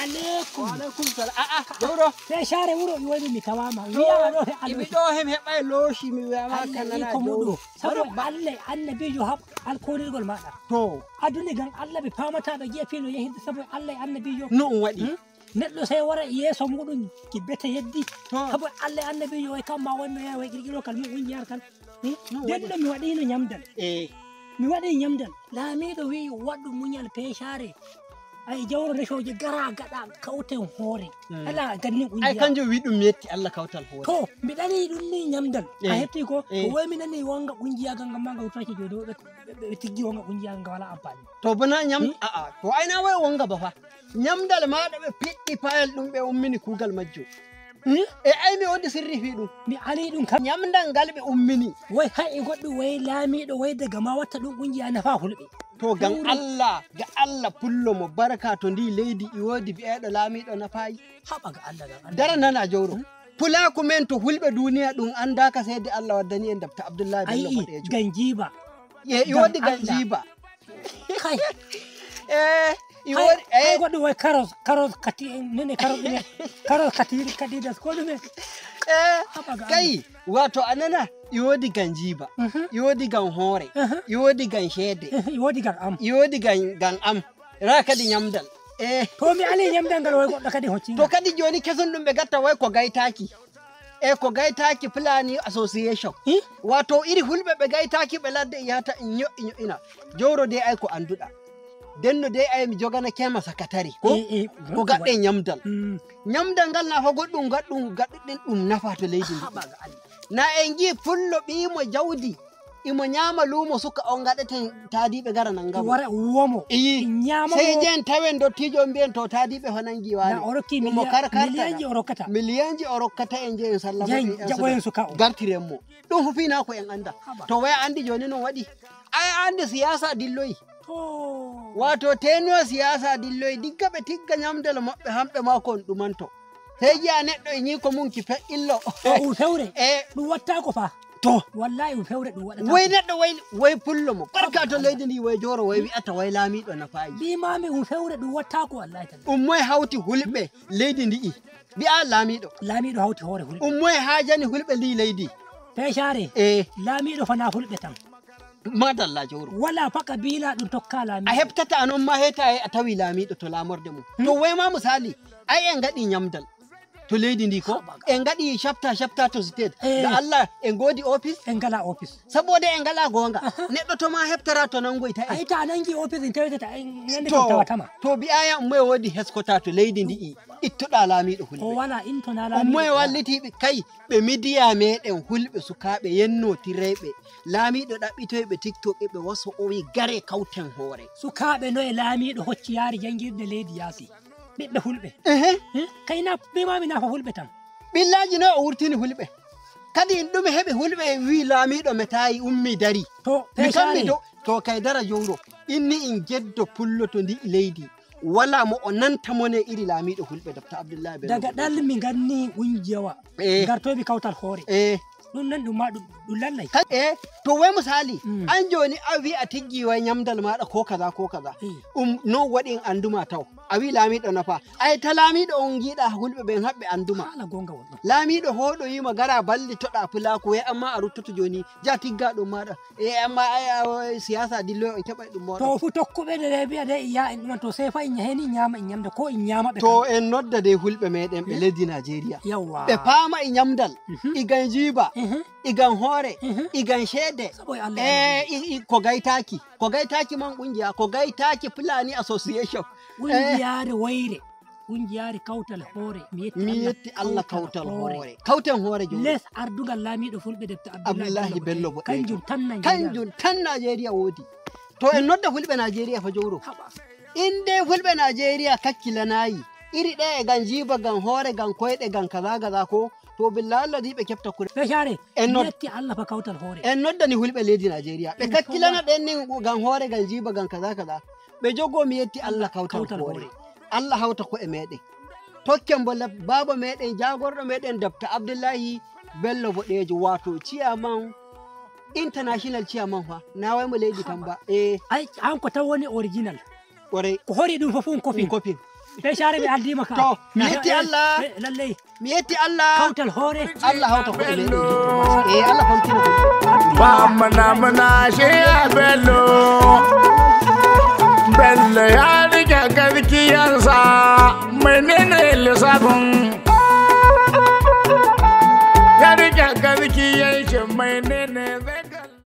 Alaikum. Wa alaikum salam. A'a, Jauro. Sai share wuro iwani mi tawama. Wiya ɗo he Imi ɗo hem heɓai loshi mi wiyama Allah kanana iko Jauro. muɗum. Sabo Allah annabijo hab alkorirgol maɗa. To, Aduni gan Allah ɓe pamata ɓe giya fino yehirde sabo Allah annabijo. no ɗum waɗi. Neɗɗo sai wara yeeso muɗum kibbete yeddi. To, Sabo Allah annabijo way kam ma wonno yaha way kirkiro kal mum ungiyar kal. no waɗi. Denɗo mi waɗino ñamdal. Eh, Mi waɗi ñamdal. Laamiɗo wi waɗu muñal peshare. Ay jawro reshoji gara gaɗa kawten hoore. Ala ganni Ai ungiya. kanjum wi ɗum yetti Allah kawtal hoore. To mi ɗani ɗum ni ñamdal a Eh, hefti ko eh. to wai mi nani wonga kungiya ganga ma ga wutaki joni ɓe tiggi wonga kungiya ganga wala amfani. To bana nyam a'a to ai na wai wonga ba fa. Nyamdal maɗa ɓe piɗɗi payel ɗum ɓe ummini kugal majjum. E ai mi wodi sirri fi ɗum. Mi ali ɗum kam Nyamdal ngal ɓe ummini. wai hay e goɗɗo wai laamiɗo wai daga ma watta ɗum kungiya nafa hulɓe. To gan Fewre. Allah ga Allah pullo mo barka to ndi leydi iwodi bi'eɗo laamiɗo nafayi. Haɓa ga Allah ga Allah. Dara nana Jauro. Pulaku men to hulɓe duniya ɗum andaka seyde Allah waddani en dabta Abdullahi Bello Ayi Boɗejo. ganjiba. E iwodi Gam Allah. ganjiba. Kai E iwodi hay e goɗɗo wai karos karos kati nene karos ɗume karos kati katidas ko ɗume. e Haɓa ga Allah. kai wato anana iwodi ganjiba. Iwodi gan hoore. Iwodi gan shede. Wodi gan am. Iwodi gan gan am. Ra kadi nyamdal. E To mi ali ñamdal ngal wai goɗɗo kadi hoccinga. to kadi joni keson ɗum ɓe gatta wai ko gaytaki. E ko gaytaki Fulani Association. Eh? Wato iri hulɓe ɓe gaytaki ɓe ladde yahata ño'i ño'ina. Jowro de ay ko anduɗa. Denno de ay mi jogana kema sakatari ko Eh, eh, ko gaɗɗen nyamdal. Nyamdal ngal nafa goɗɗum gaɗɗum gaɗɗuɗen ɗum nafa to leydi ndi. Haɓa ga Allah. Na en gi pullo ɓiimo jawdi imo nyama luumo suka on gaɗeten taadiɓe gara nangamo. Wara womo. Iyi. Ñaama Sey mo. jen tawen dottijo mbiyen to taadiɓe ho nangi Na wani. o rokki Imo karkarta. miliyanji o rokkata. Miliyanji o rokkata en je en sallama Jen en jaɓoyen suka o. gartiren mo. Ɗum hufina ko en anda. Haba. To waya andi joni non waɗi. Ay andi siyasa dilloyi. To. Wato tenuwa siyasa dilloyi digga ɓe tigga nyamdel maɓɓe hamɓe ma kon ɗumanto. Sey jiya neɗɗo e ñiiko mum ki fe'illo. To u fewre. E Ɗum wattako fa. to Wallahi u fewre ɗum waɗata. wai neɗɗo wai wai pullo mo barka to leydi ndi wai joro wai wi'ata wai laamiɗo nafayi. Mbimami u fewre ɗum wattako wallahi tallahi. Ɗum moye hawti hulɓe leydi ndi'i mbi'a laamiɗo. Laamiɗo hawti hoore hulɓe. Ɗum moye haajani hulɓe ndi leydi. Peshare. E Laamiɗo fana hulɓe tan. madalla joro. Wala fa kabila ɗum tokka A laamiɗo. heɓtata anon ma heta a tawi laamiɗo to laamorde mum. To wayma misali ai en gaɗi nyamdal to leydi ndi ko en gaɗi chapter chapter to state. Eh. Ga Allah en godi office En ngala office. saboda en ngala gonga. Neɗɗo to ma heɓtara to nangoyta en. Ayi ta nangi office en tawetata en nande ko To tawatama. to bi'aya ummoye wodi heskota to leydi ndi'i ittuɗa laamiɗo O hulɓe. wala intona laamiɗo. Ummoye wallitiɓe kai ɓe midiya meɗen hulɓe sukaɓe yennotirayɓe laamiɗo ɗaɓɓitoyɓe tiktok ɓe waso o wi gare kawten hoore. Sukaɓe noye laamiɗo hocci yaari jangirde leydi yaasi. Ɓiɓɓe hulɓe. Ehe. Kayna mbimami nafa hulɓe tan. Ɓillaji noye o wurtini hulɓe. Kadi in ɗume heɓi hulɓe wi laamiɗo metayi ummi dari. To Mi kammi peshare. to to kay dara jowro inni in jeddo pullo to ndi leydi wala mo o nanta mone iri laamiɗo hulɓe Dr. Abdullahi Bello. Daga ɗal mi ganni ƙungiyawa. Eh. Gartomi kawtal hoore. Eh. Ɗum nan ɗum ma ɗum ɗum lallay. E to wai misali Mm. an joni a wi a tiggi wai nyamdal maɗa ko kaza ko kaza. Eh. Um non waɗi en anduma taw a wi laamiɗo nafa ai ta laamiɗo on giɗa hulɓe ɓen haɓɓe anduma. Haala gonga won ɗon. Laamiɗo hoɗo yima gara balli toɗa pulaku wai amma a ruttoto joni ja tigga ɗum maɗa e amma ai siyasa dilloy on keɓay ɗum moɗon. To fu tokkuɓe ɗe mbiya de ya en ɗuman to sey fa en heni ñaama en ñamda ko en ñaama ɓe. To en nodda dei hulɓe meɗen ɓe lesdi Najeriya. Yawwa. Ɓe paama e nyamdal, igan jiiba, igan hoore, igan sheede. Sabo e Allah. E ko gaytaki, ko gaytaki man kungiya, ko gaytaki Fulani Association. Ƙungiyare wayre. Ƙungiyare kawtal hoore. Mi yetti Mi yetti Allah kawtal hoore. Kawten hoore joni. Les ardugal laamiɗo fulɓe Dr. Abdullahi Bello Boɗejo. Kanjum tan Najeriya. Kanjum tan Najeriya woodi. To en nodda fulɓe Najeriya fa jowro. Haɓa. In dai fulɓe Najeriya kakkilanayi iri ɗe e gan jiiba gan hoore gan koyɗe gan kaza kaza ko to billahi alladi ɓe keɓta kure. Peshare. En Mi yetti Allah fa kawtal hoore. En noddani hulɓe leydi Najeriya ɓe kakkilana ɗen ni gan hoore gan jiiba gan kaza kaza ɓe jogo mi yetti Allah kawtal Kawtal hoore. hoore. Allah hawta ko'e meɗen tokken bo baaba meɗen jagorɗo meɗen Dr. Abdullahi Bello Boɗejo wato chairman international chairman fa na wai mo leydi tan ba e Ay an ko tan woni original. ƙwarai Ko hori ɗum fof un kofin. kofin. Peshare mi addima ka. To, mi yetti Allah. Lallai. Mi yetti Allah. Kautal hoore. Allah hawta ko'e meɗen. Eh, Allah famtina ko. Ba mana mana shi ya Bello. Bello ya rike gaskiyarsa, menene lissafin? Ya rike gaskiyar shi, menene?